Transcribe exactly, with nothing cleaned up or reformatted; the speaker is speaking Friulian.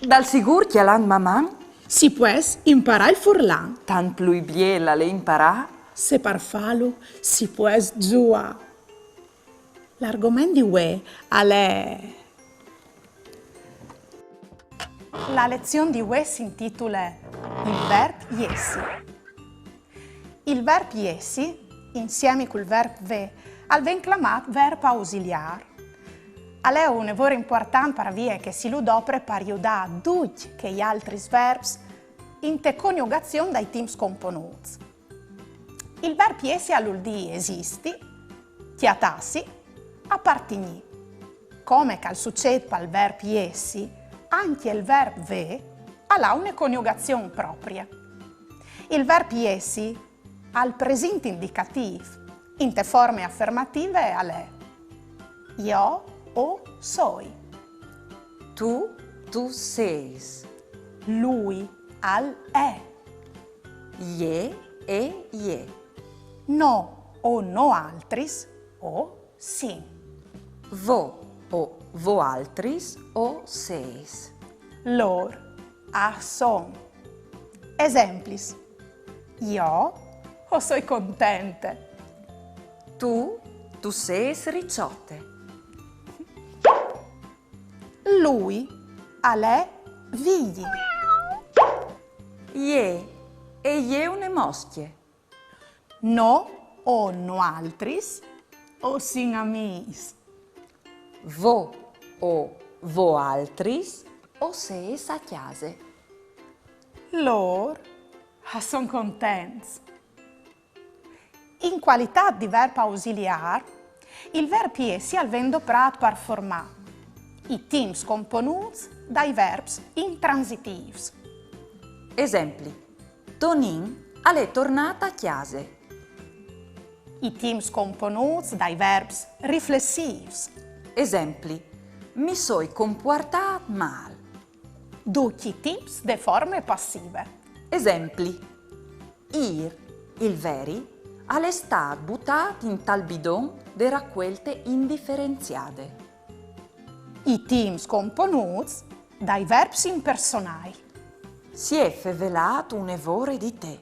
Dal sigûr cjalant Maman! Si pues imparâ il furlan. Tant plui biel al è imparâ. Se par fâlu si pues zuâ. L'argoment di vuê al è... La lezion di vuê si intitule Il verp jessi. Il verp jessi, insiemi cul verp vê, al ven clamât verp ausiliâr. Al è une vore impuartant par vie che si lu dopre par judâ ducj chei altris verps inte coniugazion dai timps componûts. Il verp jessi al vûl dî esisti, cjatâsi, apartignî. Come che al sucêt pal verp jessi, ancje il verp vê al à une coniugazion proprie. Il verp jessi al presint indicatîf, inte forme afermative al è: jo o soi. Tu, tu sês. Lui al è. Jê e jê. Nô o noaltris o sin. Vô o voaltris o sês. Lôr a son. Esemplis: jo o soi contente. Tu, tu sês riçote. Lui al è Vigji. Jê e je une moscje. Nô o noaltris o sin amîs. Vô o voaltris o sês a cjase. Lôr a son contents. In cualitât di verp ausiliâr, il verp jessi al ven doprât par formâ i timps componûts dai verps intransitîfs. Esempli: Tonin al è tornât a cjase. I timps componûts dai verps riflessîfs. Esempli: Mi soi compuartât mâl. Ducj i timps de forme passive. Esempli: Îr, il veri, al è stât butât intal bidon de racuelte indiferenziade. I timps componûts dai verps impersonâi. Si è fevelât une vore di te.